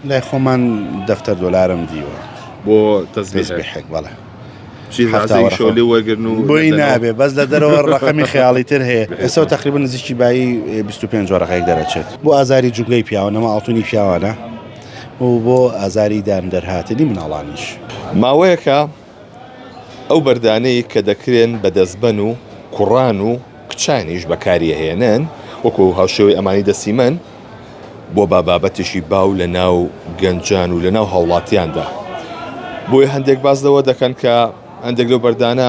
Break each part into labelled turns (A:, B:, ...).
A: لای خۆمان دەفتەر دۆلارم دیوە.
B: بۆ تەزبیحێک؟
A: بەڵێ.
B: چی حەفتاوەرەقە لێ وەرگرن و
A: بۆی نابێ بەس لە دەرەوە ڕەقەمی خەیاڵی تر هەیە ئێستا تقریبا نزیکی بایی 25 وەرەقەیەک دەرەچێت بۆ ئازاری جوگەی پیاوە نەما ئاڵتونی پیاوانە و بۆ ئازاری دان دەرهاتنی مناڵانیش.
B: ماوەیەکە ئەو بەردانەی کە دەکرێن بە دەستبەن و کوڕان و کچانیش بەکاری ئەهێنن وەکو هاوشێوەی ئەمانەی دەستی من بووە بە بابەتێکی باو لە ناو گەنجان و لە ناو هاوڵاتیاندا بۆیە هەندێک باس لەوە دەکەن کە هەندێک لەو بەردانە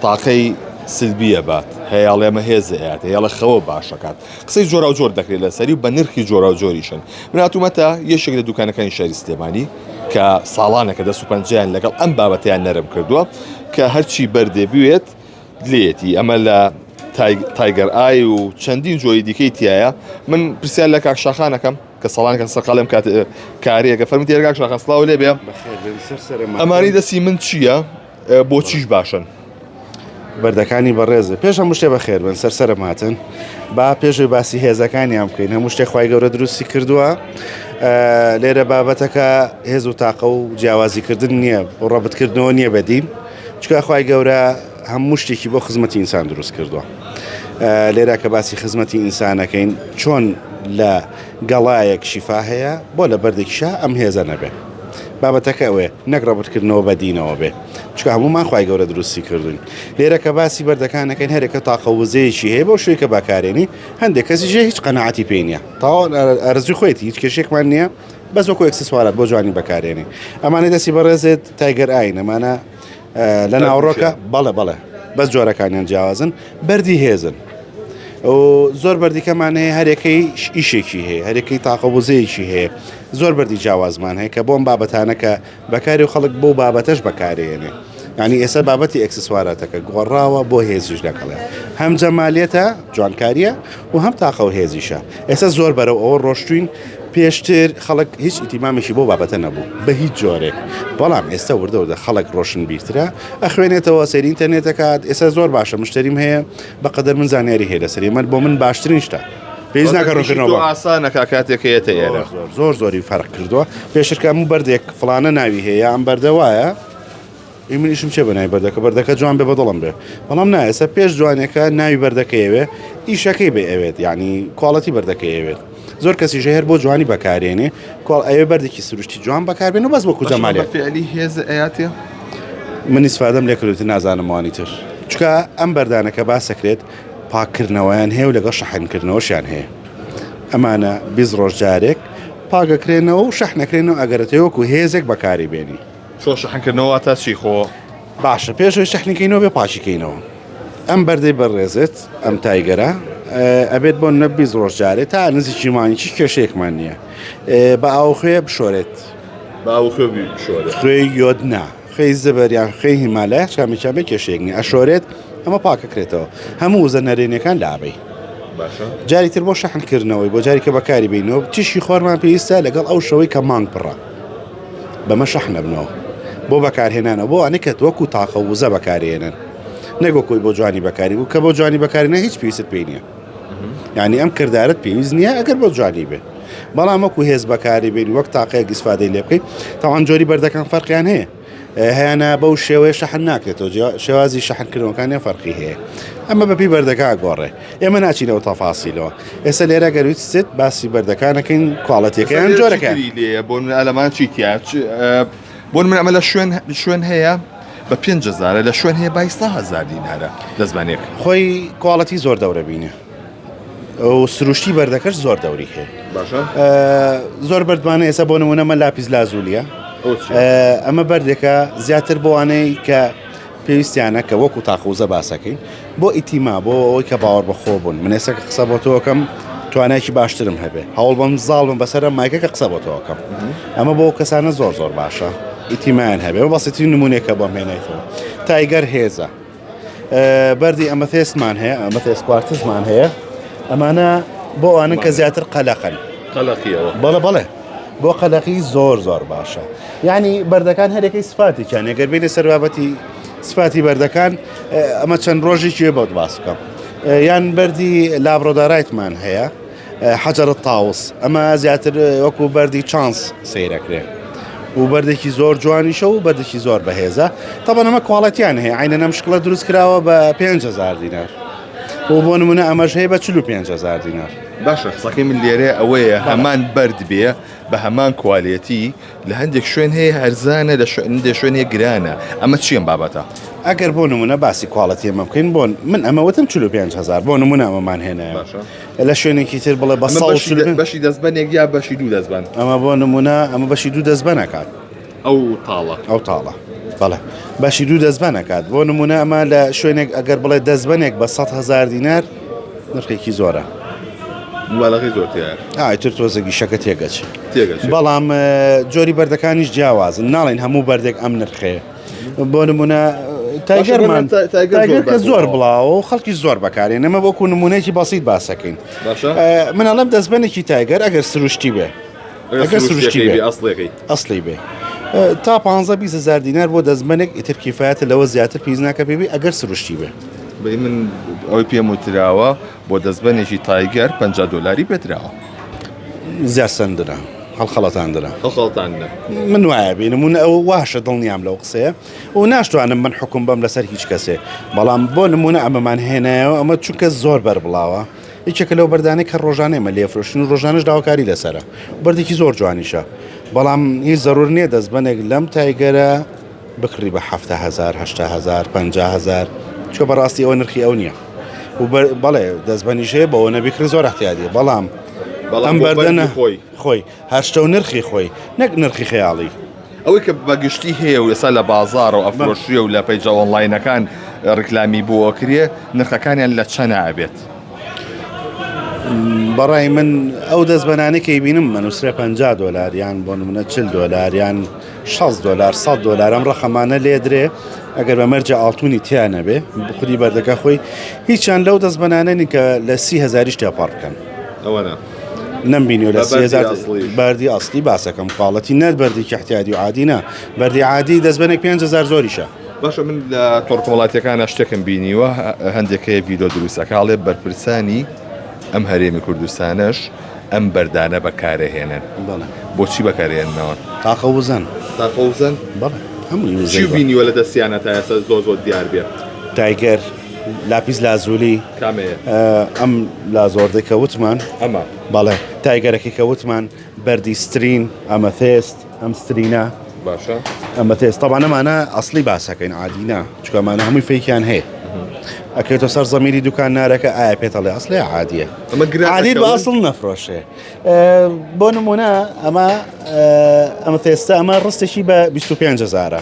B: تاقەی سلبیە بات هەیاڵێ ئەمە هێزە یات هەیاڵە خەوە باشەکات قسەی جۆراوجۆر دەکرێت لەسەری و بە نرخی جۆراوجۆریشن من هاتوومەتە یەکێک لە دوکانەکانی شاری سلێمانی کە ساڵانێکە دەست و پەنجەیان لەگەڵ ئەم بابەتیان نەرم کردووە کە هەرچی بەردێ بوێت لێتی ئەمە لە tiger eye و چەندین جۆری دیکەی تایە من پرسیار لە کاک شاخانەکەم کە ساڵانێکە سەرقاڵم کات کارێکە فەرمی تێرگاک شاخان سڵاو لێ بێ ئەمانی دەستی من چییە بۆچیش باشن؟
A: بەردەکانی بەڕێزە پێش هەموو شتێ بەخێر بن سەر سەرم هاتن با پێشوی باسی هێزەکانیان بکەین هەموو شتێک خوای گەورە دروستی کردووە لێرە بابەتەکە هێز و تاقە و جیاوازیکردن نییە و ڕەبتکردنەوە نییە بەدین چکە خوای گەورە هەموو شتێکی بۆ خزمەتی ئینسان دروست کردووە لێرە کە باسی خزمەتی ئینسانەکەین چۆن لە گەڵایەک شیفا هەیە بۆ لە بەردێکیشا ئەم هێزە نەبێ بابەتەکە ئەوەیە نەک ڕەبتکردنەوە بە دینەوە بێ چونکە هەموومان خوای گەورە دروستی کردوین لێرە کە باسی بەردەکان ئەکەین هەرێکە تاقە وزەیەکی هەیە بەو شوێی کە بەکارێنی هەندێک کەسیش هەیە هیچ قەناعەتی پێی نییە تەواو ئارەزوی خۆیەتی هیچ کێشێکمان نییە بەس وەکو ئێکسسوارات بۆ جوانی بەکارێنی ئەمانەی دەستی بەڕێزێت tiger eye ن ئەمانە لە ناوەڕۆکە بەڵێ بەڵێ بەس جۆرەکانیان جیاوازن بەردی هێزن زۆر بەردیکەمان هەیە هەرێکەی ئیشێکی هەیە هەرێکەی تاقە وزەیەکی هەیە زۆر بەردی جیاوازمان هەیە کە بۆم بابەتانە کە بەکاری و خەڵک بۆ بابەتەش بەکارێنێ یعنی ئێستا بابەتی ئێکسسواراتەکە گۆڕاوە بۆ هێزیش لەگەڵێ هەم جەمالیەتە جوانکاریە و هەم تاقە و هێزیشە ئێستا زۆر بەرەو ئەوە ڕۆشتوین پێشتر خەڵک هیچ ئیتیمامێکی بۆ بابەتە نەبوو بە هیچ جۆرێک بەڵام ئێستا وردە وردە خەڵک ڕۆشنبیرترە ئەخوێنێتەوە سەیری ئینتەرنێت دەکات ئێستا زۆر باشە مشتەریم هەیە بەقەدەر من زانیاری هەیە لەسەری من بۆ من باشترین شتە پێویست ناکە ڕوونکردنەوە
B: بۆ ئاسانەکە کاتێک کە یەتە ئێرە
A: زۆر زۆر زۆری فەرق کردووە پێشتر کە هەموو بەردێک فڵانە ناوی هەیە ئەم بەردە وایە ئی من ئیشم چێ بە ناوی بەردەکە بەردەکە جوان بێ بەدڵم بێ بەڵام نا ئێستا پێش جوانەکە ناوی بەردەکەی ئەوێ ئیشەکەی بێ ئەوێت یعنی quality بەردەکەی ئەوێت زۆر کەسیش هەر بۆ جوانی بەکارێنێ کواڵ ئەوێ بەردێکی سروشتی جوان بەکاربێن و بەس وەکو جەمالێ
B: فعلی هێز ئەیاتێ
A: من ئیسفادەم لێ کردوێت نازانم وانی تر چکە ئەم بەردانە کە باسەکرێت پاککردنەوەیان هەیە و لەگەڵ شەحنکردنەوەشیان هەیە ئەمانە 20 ڕۆژ جارێک پاگەکرێنەوە و شەحنەکرێنەوە ئەگەرەتەوە وەکو هێزێک بەکاری بێنی
B: چۆن شەحنکردنەوە واتا چی خۆ؟
A: باشە پێش ئەوەی شەحنی کەینەوە بێ پاکی کەینەوە ئەم بەردەی بەڕێزت ئەم tiger ە ئەبێت بۆ نە 20 ڕۆژ جارێ تا نزیکی مانگی کێشەیەکمان نییە بە ئاو خوێ بشۆرێت
B: بە ئاو خوێ بشۆرێت
A: خوێی یۆد نا خوێی زبر یان خوێی هیمالای چامێکیان بێ کێشەیەک نییە ئەشۆرێت ئەمە پاکەکرێتەوە هەموو وزە نەرێنیەکان لابەی
B: باشە
A: جاری تر بۆ شەحنکردنەوەی بۆ جاری کە بەکاری بینەوە تیشکی خۆرمان پێویستە لەگەڵ ئەو شەوەی کە مانگ پڕە بەمە شەحن ئەبنەوە بۆ بەکارهێنانەوە بۆ ئەوانەی کە وەکو تاقە وزە بەکارێنن نەک وەکوی بۆ جوانی بەکاری بوو کە بۆ جوانی بەکارێنە هیچ پێویستت پێی نییە یعنی ئەم کردارت پێویست نییە ئەگەر بۆ جوانی بێ بەڵام وەکو هێز بەکاری بێن وەک تاقەیەک ئیسفادەی لێ بکەیت تاوان جۆری بەردەکان فەرقیان هەیە هەیانە بەو شێوەیە شەحن ناکرێتەوە شێوازی شەحنکردنەوەکانیان فەرقی هەیە ئەمە بەپی بەردەکە گۆڕێ ئێمە ناچینەوە تەفاسیلەوە ئێستا لێرە گەر ویستت باسی بەردەکانەکەین quality ەکەیان جۆرەکە
B: لێ بۆ من ئەلەمان چی تیا بۆ من ئەمە لە شوێن شوێن هەیە بە 5 هەزارە لە شوێن هەیە بای 100 هەزار دینارە دەزمانێک
A: خۆی quality زۆر دەورە بینێ و سروشتی بەردەکەش زۆر دەوری هەیە
B: باشە
A: زۆر بەردمانە ئێستا بۆ نمونە مە lapis lazuli یە ئەمە بەردێکە زیاتر بۆوانەی کە پێویستیانە کە وەکو تاقوزە باسەکەین بۆ ئیتیما بۆ ئەوەی کە باوەڕ بەخۆ بوون من ئێستا کە قسە بۆ تۆکەم توانایکی باشترم هەبێ هەوڵ بەم زاڵ بم بەسەرە مایکەکە قسە بۆ تۆکەم ئەمە بۆ کەسانە زۆر زۆر باشە ئیتیمایان هەبێ و بەسیترین نمونێکە بۆم هێنایتەوە tiger هێزە بەردی amethyst مان هەیە amethyst quartz مان هەیە ئەمانە بۆ ئەوانن کە زیاتر قەلەقن
B: قەلەقیەوە
A: بەڵێ بەڵێ بۆ قەلەقی زۆر زۆر باشە یعنی بەردەکان هەرێکەی سفاتێکیان ئەگەر بینە سەر بابەتی سفاتی بەردەکان ئەمە چەند ڕۆژێکی بۆت باس بکەم یان بەردی labradorite مان هەیە. حەجەر الطاوس ئەمە زیاتر وەکو بەردی چانس سەیرەکرێ و بەردێکی زۆر جوانیشە و بەردێکی زۆر بەهێزە تەبەن ئەمە quality یان هەیە عینە نەم شکڵە دروست کراوە بە 5000 دینار و بۆ نمونە ئەمەش هەیە بە 45000 دینار.
B: باشە قسەکەی من لێرە ئەوەیە هەمان بەرد بێ بە هەمان quality لە هەندێک شوێن هەیە هەرزانە لە هەندێک شوێن هەیە گرانە ئەمە چیە ئەم بابەتە؟
A: ئەگەر بۆ نمونە باسی quality ئەمە بکەین بۆ من ئەمە وتم 45000 بۆ نمونە ئەمەمان هێنایە
B: باشە
A: لە شوێنێکی تر بڵێ بە
B: ئەمە بەشی
A: 145
B: بەشی دەستبەنێک یا بەشی دوو دەستبەن؟
A: ئەمە بۆ نمونە ئەمە بەشی دوو دەستبەن ئەکات.
B: ئەو تاڵە.
A: ئەو تاڵە بەڵێ بەشی دوو دەستبەن ئەکات بۆ نمونە ئەمە لە شوێنێک ئەگەر بڵێ دەستبەنێک بە 100 هزار دینار نرخێکی زۆرە.
B: مبالغەی زۆر تیایە.
A: ئا ئیتر تۆزێک ئیشەکە تێگەچێ.
B: تێگەچێ.
A: بەڵام جۆری بەردەکانیش جیاوازن ناڵێن هەموو بەردێک ئەم نرخەیە. بۆ نمونە تایگەرمان تایگەر کە زۆر بڵاوە و خەڵکی زۆر بەکارێن ئەمە وەکو نمونەیەکی بەسیت باسەکەین من ئەڵێم دەستبەنێکی تایگەر ئەگەر سروشتی بێ
B: ئەگەر سروشتی بێ ئەسڵەکەی
A: ئەسلی بێ تا 15 20 هزار دینار بۆ دەستبەنێک ئیتر کیفایەتە لەوە زیاتر پێویست ناکە پێ بی ئەگەر سروشتی بێ.
B: بەی من ئەوەی پێم وتراوە بۆ دەستبەنێکی تایگەر 50 دۆلاری پێدراوە.
A: زیاد سەندنە هەڵخەڵەتاندنە.
B: هەڵخەڵەتاندنە.
A: من وایە بینم و ئەو واشە دڵنیام لەو قسەیە و ناشتوانم من حکوم بەم لەسەر هیچ کەسێ بەڵام بۆ نمونە ئەمەمان هێنایەوە ئەمە چونکە زۆر بەربڵاوە یەکێکە لەو بەردانەی کە ڕۆژانە ئێمە لێفرۆشین و ڕۆژانەش داواکاری لەسەرە بەردێکی زۆر جوانیشە بەڵام هیچ زەرور نییە دەستبەنێک لەم تایگەرە بکڕی بە 7هزار هزار 5هزار چۆ بەڕاستی ئەوە نرخی ئەو نییە و بەڵێ دەستبەنیش هەیە بەوە نەبیکڕی زۆر احتیادیە بەڵام
B: بەڵام بەردەنە خۆی
A: خۆی هەشتە و نرخی خۆی نەک نرخی خەیاڵی.
B: ئەوەی کە بە گشتی هەیە و ئێستا لە بازاڕ و ئەفرۆشرێ و لە پەیجە ئۆنڵاینەکان ڕیکلامی بۆ ئەکرێ نرخەکانیان لە چەنە ئەبێت؟
A: بەڕای من ئەو دەستبەنانەی کە ئەیبینم ئەنووسرێ 50 دۆلار یان بۆ نمونە 40 دۆلار یان 60 دۆلار 100 دۆلار ئەم ڕەقەمانە لێدرێ ئەگەر بە مەرجە ئاڵتونی تیا نەبێ خودی بەردەکە خۆی هیچیان لەو دەستبەنانە نین کە لە سی هەزاریش تێپەڕ بکەن.
B: ئەوەنە.
A: نەمبینیوە لە سێزار بەردی ئەسلی باسەکەم quality نەت بەردێکی احتیادی و عادی نا بەردی عادی دەستبەنێک 5000 زۆریشە.
B: باشە من لە تۆڕ کۆمەڵاتیەکانە شتێکم بینیوە هەندێک هەیە ڤیدۆ دروستەکە ئەڵێ بەرپرسانی ئەم هەرێمی کوردستانەش ئەم بەردانە بەکارەهێنن بۆچی بەکارێننەوە
A: تاقە وزەن
B: تاقە وزەن
A: بەڵێ هەمووی
B: چی بینیوە لە دەستیانە تا ئێستا زۆر زۆر دیار بێ
A: تایگەر لاپیس لازولی
B: کامەیە؟
A: ئەم لازۆردەی کە وتمان
B: ئەمە
A: بەڵێ تایگەرەکەی کە وتمان بەردی سترین ئەمەثێست ئەم سترینە
B: باشە
A: ئەمەثێست تەبعەن ئەمانە ئەسڵی باسەکەین عادی نا چونکە ئەمانە هەمووی fake یان هەیە ئەکەوێتە سەر زەمیری دوکاندارەکە ئایا پێتەڵێ ئەسڵی یا عادیە
B: ئەمە گران
A: عادیت بە
B: ئەکەون؟
A: ئەسڵ نەفرۆشێ بۆ نمونە ئەمە ئەمەثێستە ئەمە ڕستێکی بە 25 هەزارە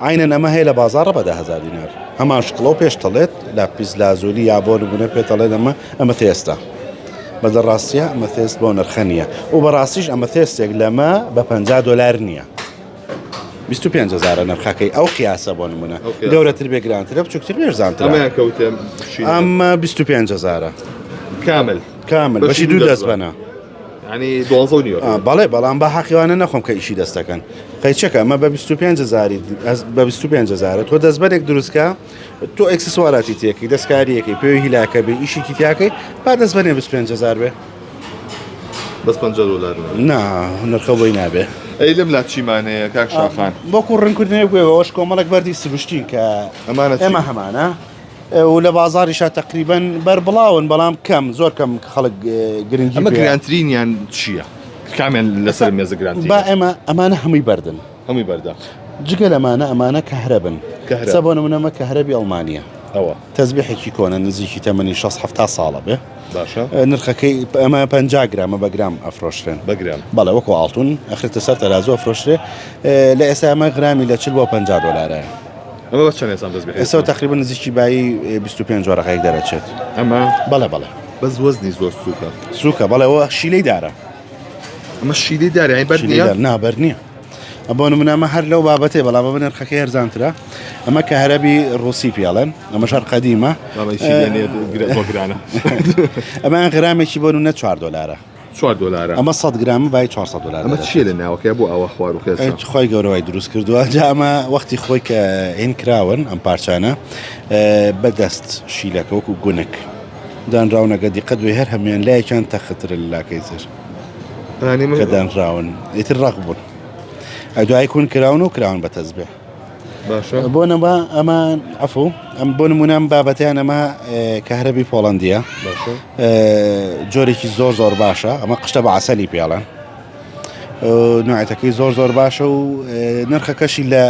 A: عەینەن ئەمە هەیە لە بازاڕە بە 10000 دینار هەمان شکڵە و پێش تەڵێت لاپیس لازولی یا بۆ نمونە پێ تەڵێت ئەمە ئەمە تێستە بە لە ڕاستیە ئەمە تێست بۆ نرخە نییە و بەڕاستیش ئەمە تێستێک لەمە بە 50 دلار نییە 25 هزارە نرخەکەی ئەو قیاسە بۆ نمونە گەورەتر بێ گرانترە بچووکتر بێ زانتر
B: ئەمەیان کەوتە
A: ئەمە 25 هزارە
B: کامل
A: کامل بەشی دوو دەستبەنە.
B: یانی دوانزە و نیوە.
A: بەڵێ بەڵام با حەقی وانە نەخۆم کە ئیشی دەست دەکەن قەیچەکە ئەمە بە 25 هزاری بە 25 هزارە تۆ دەستبەرێک دروستکە تۆ ئێکسسواراتی تێکی دەستکاریەکەی پێوی هیلاکە بێ ئیشێکی تیاکەی با دەستبەرێ 25 هزار بێ
B: بەس 50 دلار
A: نا نرخە بۆی نابێ
B: ئەی لەم لا چیمان هەیە کاک شاخان
A: وەکو ڕنکردنەوەی بووە ئەوەش کۆمەڵێک بەردی سروشتین کە
B: ئەمانە
A: ئێمە هەمانە و لە بازاڕیشا تەقریبەن بەربڵاون بەڵام کەم زۆر کەم خەڵک گرنگی
B: ئەمە گرانترینیان چییە؟ کامیان لەسەر مێزە گرانترین؟
A: با ئێمە ئەمانە هەمووی بەردن
B: هەمووی بەردە
A: جگە لەمانە ئەمانە کەهرەبن
B: کەهرەب.
A: سە بۆ نمونە ئەمە کەهرەبی ئەڵمانییە
B: ئەوە
A: تەزبیحێکی کۆنە نزیکی تەمەنی 60 70 ساڵە بێ
B: باشە
A: نرخەکەی ئەمە 50 گرامە بە گرام ئەفرۆشرێن
B: بە گرام
A: بەڵێ وەکو ئاڵتون ئەخرێتە سەر تەرازوو ئەفرۆشرێ لە ئێستا ئەمە غرامی لە 40 بۆ 50 دۆلارە
B: ئەمە بە چەند ئێسان دەست بێ
A: ئێستا تقریبا نزیکی بایی 25 وەرەقەیەک دەرەچێت
B: ئەمە
A: بەڵێ بەڵێ
B: بەس وەزنی زۆر سووکە
A: سووکە بەڵێ ئەوە شیلەی دارە
B: ئەمە شیلەی دارە یانی بەر نییە
A: نا بەر نییە بۆ نمونە ئەمە هەر لەو بابەتەی بەڵام بە نرخەکەی هەرزانترە ئەمە کە هەرەبی ڕوسی پێڵێن ئەمە شەر قەدیمە
B: گرانە
A: ئەمە غرامێکی بۆ نمونە 4 دلارە
B: چوار دۆلارە.
A: ئەمە سەد گرامە بای 400 دۆلار
B: ئەمە چییە لە ناوەکەی بۆ ئاوا خوار و خێچە؟
A: خوای گەورە وای دروست کردووە جا ئەمە وەختی خۆی کە هین کراون ئەم پارچانە بە دەست شیلەکە وەکو گونک دانراون ئەگەر دیقەت بێ هەر هەموویان لایەکیان تەختترە لە لاکەی تر کە دانراون ئیتر ڕەق بوون ئەدوای کون کراون و کراون بە تەزبێ
B: باشە
A: بۆ نەما ئەمە عفو ئەم بۆ نمونام بابەتیان ئەمە کەهرەبی پۆڵندیە جۆرێکی زۆر زۆر باشە ئەمە قشتە بە عسەلی پێڵەن نوعەتەکەی زۆر زۆر باشە و نرخەکەشی لە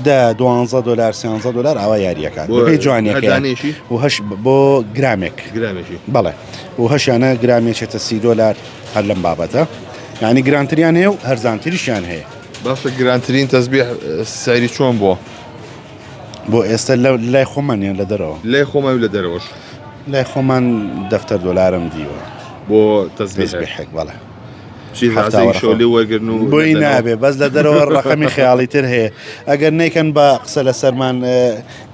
A: دە دوانزە دلار سیانزە دلار ئاوا یاریەکان بەپێی جوانیەکەی و هەش بۆ گرامێک
B: گرامێکی
A: بەڵێ و هەشیانە گرامێکێتە سی دلار هەر لەم بابەتە یعنی گرانتریان هەیە و هەرزانتریشیان هەیە
B: باشە گرانترین تەزبیح سعری چۆن بووە؟
A: بۆ ئێستا لای خۆمان یان لە دەرەوە؟
B: لای خۆمان و لە دەرەوەش.
A: لای خۆمان دەفتەر دۆلارم دیوە.
B: بۆ تەزبیحێک؟
A: بەڵێ.
B: وەرگن و
A: بۆی نابێ بەس لە دەرەوە ڕقەمی خەیاڵی تر هەیە ئەگەر نیکەن بە قسە لە سەرمان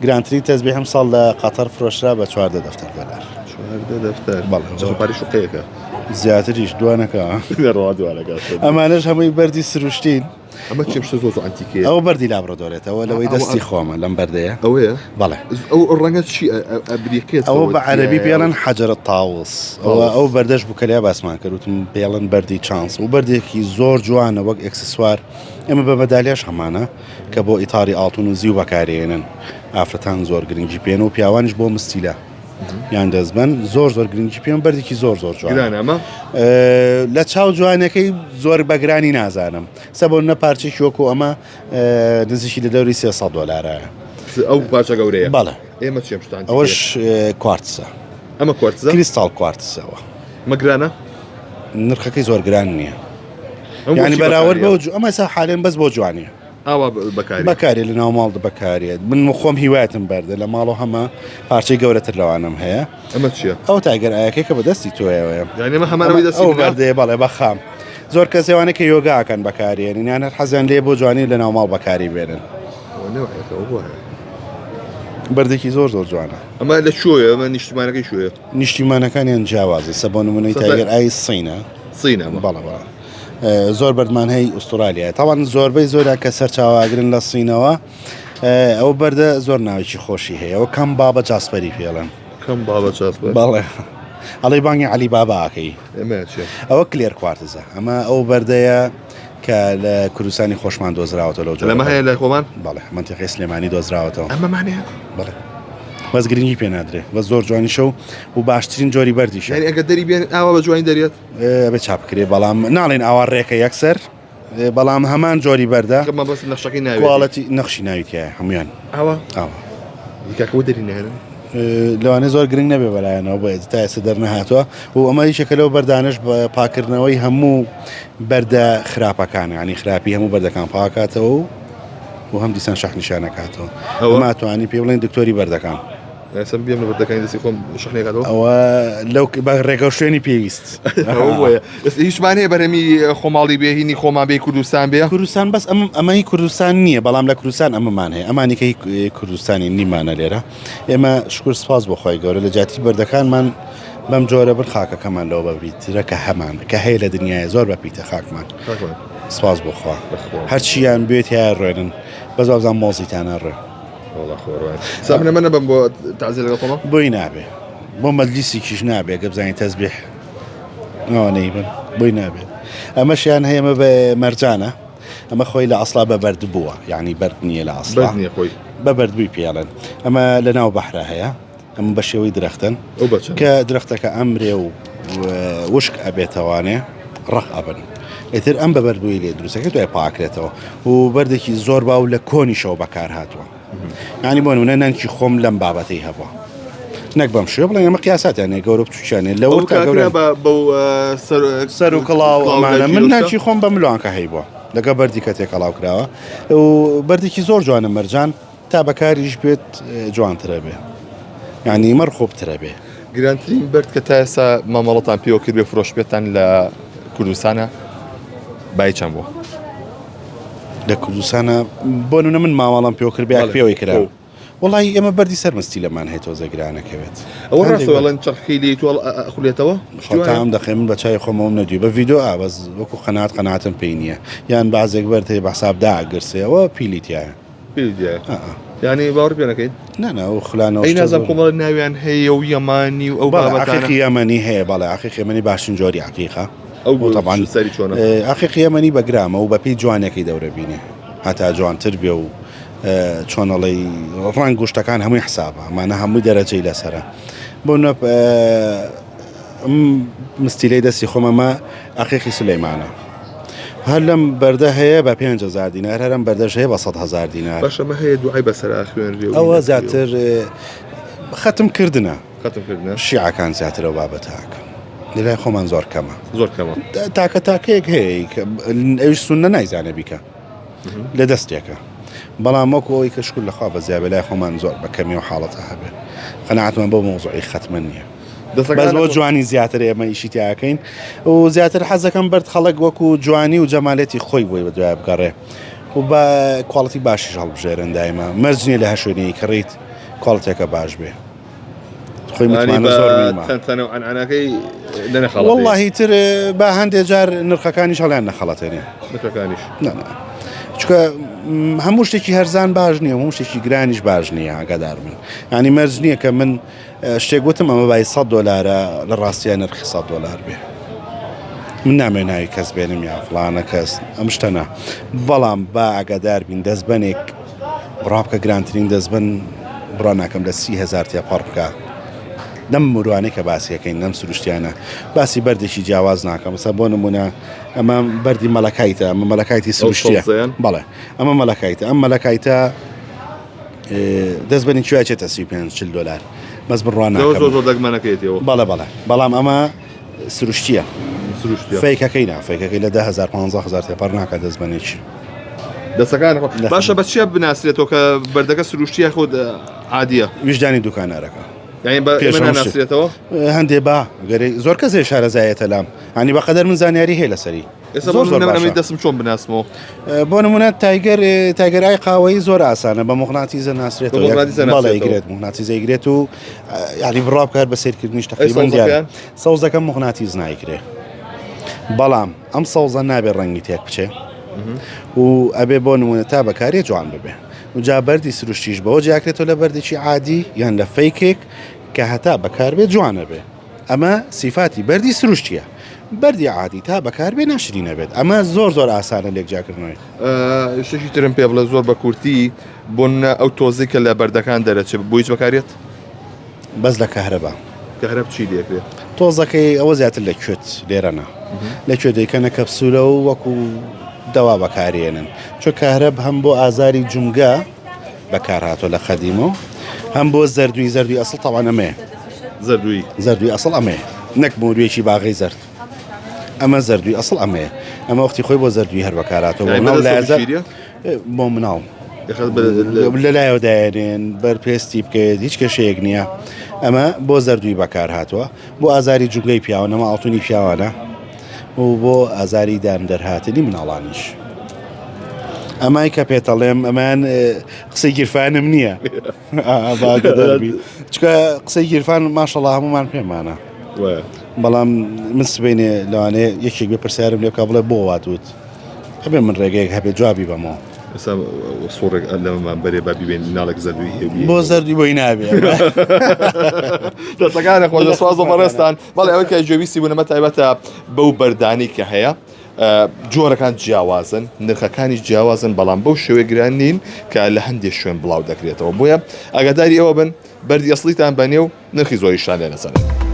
A: گرانترین تەزبیح ئەم ساڵ لە قەتەر فرۆشرا بە 14 دەفتەر دۆلار
B: دەفتەر بەڵێ شوقەیەکە
A: زیاتریش دوانەکە ئەمانەش هەمووی بەردی سروشتین
B: ئەمە چیم شتە زۆر زۆر عەنتیکەیە.
A: ئەوە بەردی لابرادۆرێتەوە لەوەی دەستی خۆمە لەم بەردەیە.
B: ئەوەیە؟
A: بەڵێ.
B: ئەو ڕەنگە چی ئەبریقێت؟
A: ئەوە بە عەرەبی پێڵێن حەجەرە تاوس. ئەوە ئەو بەردەش بوو کە لێ باسمان کرد وتم پێڵێن بەردی چانس و بەردێکی زۆر جوانە وەک ئێکسسوار ئێمە بە مەدالیاش هەمانە کە بۆ ئیتاری ئاڵتون و زیو بەکارێنن ئافرەتان زۆر گرنگی پێن و پیاوانیش بۆ مستیلە. یان دەستبەن زۆر زۆر گرنگی پێم بەردێکی زۆر زۆر
B: جوان ئەمە
A: لە چاو جوانەکەی زۆر بەگرانی نازانم سە بۆ نە پارچێکی وەکو ئەمە نزیکی لە دەوری 300 دلارە
B: ئەو پارچە گەورەیە
A: بەڵێ
B: ئێمە چێم شتان
A: ئەوەش کوارتسە
B: ئەمە کوارتزە
A: کریستاڵ کوارتسەوە
B: مەگرانە
A: نرخەکەی زۆر گران نییە ینی بەراورد بەو ئەمە سا حالێن بەس بۆ جوانیە
B: ئاوا بەکاری
A: بەکارێ لە ناو ماڵ بەکارێت من خۆم هیوایەتم بەردە لە ماڵەوە هەمە پارچەی گەورەتر لەوانم هەیە
B: ئەمە چییە
A: ئەو تایگەر ئایەکەی کە بەدەستی تۆیەوەیە
B: یعنی ئەمە هەمان ئەوەی دەستی
A: ئەو
B: منە؟
A: بەردەیە بەڵێ بەخام زۆر کەسێوانە کە یۆگاکەن بەکارێنن یان هەر حەزیان لێ بۆ جوانی لە ناو ماڵ بەکاری بێنن
B: ئەوە نەوعێکە، ئەوە بۆ هەیە.
A: بەردێکی زۆر زۆر جوانە
B: ئەمە لە کوێیە ئەمە نیشتیمانەکەی کوێیە
A: نیشتیمانەکانیان جیاوازە سە بۆ نمونەی
B: سە-
A: تایگەر ئای سینە
B: سینە ئەمە
A: بەڵێ بەڵێ زۆر بەردمان هەی ئوسترالیایە تاوان زۆربەی زۆریان کە سەرچاواگرن لە سینەوە ئەو بەردە زۆر ناوێکی خۆشی هەیە ئەو کەم بابە جاسپەری پێڵێن
B: کەم بابە جاسپەر
A: بەڵێ ئەڵێ بانگی عەلی باباکەی ئەوە clear quartz ە ئەمە ئەو بەردەیە کە لە کوردستانی خۆشمان دۆزراوەتەوە لەو
B: جۆرە هەیە لای خۆمان
A: بەڵێ منتیقی سلێمانی دۆزراوەتەوە
B: ئەمەمانەیە
A: بەڵێ بەس گرنگی پێ نادرێ بە زۆر جوانیشە و و باشترین جۆری بەردیشە
B: یعنی ئەگەر دەری بێن ئاوا بە جوانی دەرێت
A: ئەبێ چاپ بکرێ بەڵام ناڵێن ئاوا ڕێکە یەکسەر بەڵام هەمان جۆری بەردە
B: مەبەست نەخشەکەی ناوێتی
A: quality نەخشی ناوی تایە هەمویان
B: ئاوا
A: ئاوا
B: کاکەوە دەری نێرن
A: لەوانەیە زۆر گرنگ نەبێ بەلایەنەوە بۆ تا ئێستا دەرنەهاتووە و ئەمە یەکێکە لەو بەردانش بە پاکردنەوەی هەموو بەردە خراپەکان ینی خراپی هەموو بەردەکان پاکاتەوە و و هەم دیسان شەحنیشانەکاتەوە ئەوە توانی پێ بڵێن دکتۆری بەردەکان
B: ئێستا بێم لە بەردەکانی دەستی خۆم شەحنێکاتەوە
A: ئەوە لەو بە ڕێگە و شوێنی پێویست
B: ئەوە بۆیە ئێستا هیچمان هەیە بەرهەمی خۆماڵی بێ هینی خۆمان بێ کوردستان بێ
A: کوردستان بەس ئەم ئەمەی کوردستان نییە بەڵام لە کوردستان ئەمەمان هەیە ئەمانی کە هی کوردستانی نیمانە لێرە ئێمە شکر سپاس بۆ خۆی گەورە لە جیاتی بەردەکانمان بەم جۆرە بن خاکەکەمان لەوە بەبیترە کە هەمان کە هەیە لە دنیای زۆر بەپیتە خاکمان سپاس بۆ خوا هەرچیان بێت هەیە ڕێنن بەس وابزانم مۆزیتانە ڕێ
B: نەبم بۆ تازی لەگەڵ خۆمە
A: بۆی نابێ بۆ مەجلیسێکیش نابێ گە بزانانی تەزبیح ئەوانەی بن بۆی نابێت ئەمەشیان هەیە ئەمە بە مەرجانە ئەمە خۆی لە ئەسڵا بە بەرد بووە یعنی بەرد نییە لە ئەسڵا
B: نیە خۆی
A: بە بەردبووی پێڵێن ئەمە لە ناو بەحرا هەیە ئەمە بە شێوەی درەختن کە درەختەکە ئەمرێ و وشک ئەبێتەوانێ ڕق ئەبن ئیتر ئەم بە بەردبووی لێ دروستەکە دوای پاکرێتەوە و بەردێکی زۆر باو لە کۆنیشەوە بەکار هاتووە ینی بۆ نمونە نەنکی خۆم لەم بابەتەی هەبووە نەک بەم شێوە بڵێن ئەمە قیاساتیان گەورە بچووکیانێ لەوە
B: گەورە
A: سەر و کڵاو ئەمانە من نانکی خۆم بە ملوانکە هەیبووە لەگە بەردی کە تێکەڵاو کراوە و بەردێکی زۆر جوانە مەرجان تا بەکاریش بێت جوانترە بێ یعنی مەرخۆبترە بێ.
B: گرانترین بەرد کە تا ئێستا مامەڵەتان پێوە کردبێ فرۆشبێتان لە کوردستانە بای چەند بووە؟
A: لە کوردستانە بۆ نمونە من مامەڵەم پێوە کرد بێ پێوەی کرا وڵی ئێمە بەردی سەرمەستی لەمان هەیە تۆزە گرانەکەوێت
B: ئەوە ڕاستە ئەڵێن چەرخی لێ تۆ ئەخولێتەوە
A: خۆتام دەخێ من بە چای خۆمەوەم نەدوی بە ڤیدۆ ئا بەس وەکو قەنات قەناتم پێی نییە یان بازێک بەرد هەیە بە حساب داگرسێەوە پیلی تایە
B: پیلی تایە. یانی باوەڕ پێ نەکەیت؟
A: نا نا ئەو خولانەوە
B: ئەی نازانم کۆمەڵە ناویان هەیە و یەمانی و ئەو
A: بەڵێ عەقیقی
B: بابەتانە
A: یەمەنی هەیە بەڵێ عەقیقی یەمەنی باشترین جۆری عەقیقە
B: ئەو
A: و تەبعەن
B: سەری چۆنە؟
A: عەقیقی یەمەنی بە گرامە و بەپێی جوانیەکەی دەورە بینێ هەتا جوانتر بێ و چۆن ئەڵێی ڕەنگ و شتەکان هەمووی حسابە ئەمانە هەمووی دەرەجەی لەسەرە بۆ نە مستیلەی دەستی خۆم ئەمە عەقیقی سولەیمانە هەر لەم بەردە هەیە بە 5هزار دینار هەرم بەردەش هەیە بە 100هزار دینار
B: باشە ئەمە هەیە دوعای بەسەر ئاخوێنرێ و
A: ئەوە زیاتر خەتم کردنە
B: خەتم کردنە
A: شیعەکان زیاتر ئەو بابەتە ئەکەن لەلای خۆمان زۆر کەمە
B: زۆر کەمە
A: تاکە تاکەیەک هەیە ئەویش سوننە نایزانێ بیکە لە دەستێکە بەڵام وەکو ئەوەی کە شکر لەخوا بەزیابێ لای خۆمان زۆر بە کەمی و حاڵەتە هەبێ قەناعەتمان بۆ مەوزوعی خەتمە نییە بەس بۆ جوانی زیاتر ئێمە ئیشی تیاکەین و زیاتر حەزەکەم بەرد خەڵک وەکو جوانی و جەمالێتی خۆی بۆی بە دوای بگەڕێ و بە quality باشیش هەڵبژێرن دایمە مەرج نییە لە هەر شوێنێکی کڕیت quality ەکە باش بێ خۆی متمانە زۆر مهمە.
B: تەنتەنە و عەنعەنەکەی نەخەڵەتێ.
A: وەڵڵاهی تر با هەندێ جار نرخەکانیش هەڵیان نەخەڵەتێنێ.
B: نرخەکانیش.
A: نا نا. چونکە هەموو شتێکی هەرزان باش نییە هەموو شتێکی گرانیش باش نییە ئاگادار بن. یانی مەرج نییە کە من شتێک وتم ئەمە بای 100 دۆلارە لە ڕاستیە نرخی 100 دۆلار بێ. من نامەوێ ناوی کەس بێنم یا فڵانە کەس ئەم شتە نا. بەڵام با ئاگادار بین دەستبەنێک بڕوا بکە گرانترین دەستبەن بڕوا ناکەم لە 30هزار تێپەڕ بکە لەم مروانەی کە باسیەکەین لەم سروشتیانە باسی بەردێکی جیاواز ناکەم مەسەلەن بۆ نمونە ئەمە بەردی مەلەکایتە ئەمە مەلەکایتی سروشتیە بەڵێ ئەمە مەلەکایتە ئەم مەلەکایتە دەست بەنی کوێ چێتە 35 40 دلار بەس بڕوا ناکەم
B: زۆر زۆر دەگمەنەکەیتەوە
A: بەڵێ بەڵێ بەڵام ئەمە سروشتیە
B: سروشتیە
A: fake ەکەی نا fake ەکەی لە 10000 15000 تێپەڕ ناکە دەست بەنێکی
B: دەستەکان باشە بە چیە بناسرێتەوە کە بەردەکە سروشتیە خۆ عادیە
A: ویژدانی دوکانارەکە
B: یعنی بە ئێمە ناناسرێتەوە
A: هەندێ با گەرێ زۆر کەسێ شارەزایەتە لام هەنی بەقەدەر من زانیاری هەیە لەسەری
B: ئێستا زۆر زۆر باشە دەستم چۆن بناسمەوە
A: بۆ نمونە tiger tiger eye قاوەیی زۆر ئاسانە بە موغناتیزە ناسرێتەوە بەڵێ گرێت موغناتیزە گرێت و یعنی بڕا بکات بە سیرکردنیش تقریبا دیارە سەوزەکە موغناتیز نایکرێ بەڵام ئەم سەوزە نابێ ڕەنگی تێک بچێ و ئەبێ بۆ نمونە تا بەکارێ جوان ببێ جا بەردی سروشتیش بەوە جیاکرێتەوە لە بەردێکی عادی یان لە fake ێک کە هەتا بەکاربێ جوانە بێ ئەمە سیفاتی بەردی سروشتیە بەردی عادی تا بەکاربێ ناشرینە بێت ئەمە زۆر زۆر ئاسانە لێک جیاکردنەوەی.
B: شتێکی ترم پێ بڵێ زۆر بە کورتی بۆ نمونە ئەو تۆزەی کە لە بەردەکان دەرەچێت بۆ هیچ بەکارێت؟
A: بەس لە کەهرەبا.
B: کەهرەب چی لێکرێت؟
A: تۆزەکەی ئەوە زیاتر لە کوێت لێرە نا لە کوێ دەیکەنە کەپسولە و وەکو دەوا بەکارێنن چۆ کەهرەب هەم بۆ ئازاری جومگە بەکارهاتوە لە قەدیمەوە هەم بۆ زەردوی زەردوی ئەسڵ تاوان ئەمەیە
B: زەردوی
A: زەردوی ئەسڵ ئەمەیە نەک مۆرویەکی باغی زەرد ئەمە زەردوی ئەسڵ ئەمەیە ئەمە وەختی خۆی بۆ زەردوی هەر بەکاراتەوە بۆ مناڵ لەلایەوە دایێنێن بەر پێستی بکەوێت هیچ کێشەیەک نییە ئەمە بۆ زەردوی بەکار هاتووە بۆ ئازاری جوگەی پیاوە نەما ئاڵتونی پیاوانە و بۆ ئازاری دان دەرهاتنی مناڵانیش ئەمای کە پێتەڵێم ئەمان قسەی گیرفانم نییە چکە قسەی گیرفان ماشەڵا هەمومان پێمانە بەڵام من سبینێ لەوانەیە یەکێک بێ پرسیارم لێ بکە بڵێ بۆ واتوت ئەبێ من ڕێگەیەک هەبێ جوابی بەمەوە.
B: ئێستا سوڕێک لەمەمان بەرێ با بیبێن مناڵێک زەردوی هەیە
A: بۆ زەردی بۆی نابێ.
B: دەستەکانە خۆش سواز بۆ بەڕێزتان بەڵێ ئەوەی کە گوێبیستی بوون ئەمە تایبەتە بەو بەردانەی کە هەیە جۆرەکان جیاوازن نرخەکانیش جیاوازن بەڵام بەو شێوەیە گران نین کە لە هەندێک شوێن بڵاو دەکرێتەوە بۆیە ئاگاداری ئەوە بن بەردی ئەسڵیتان بەنێ و نرخی زۆریشتان لێ نەسەنن.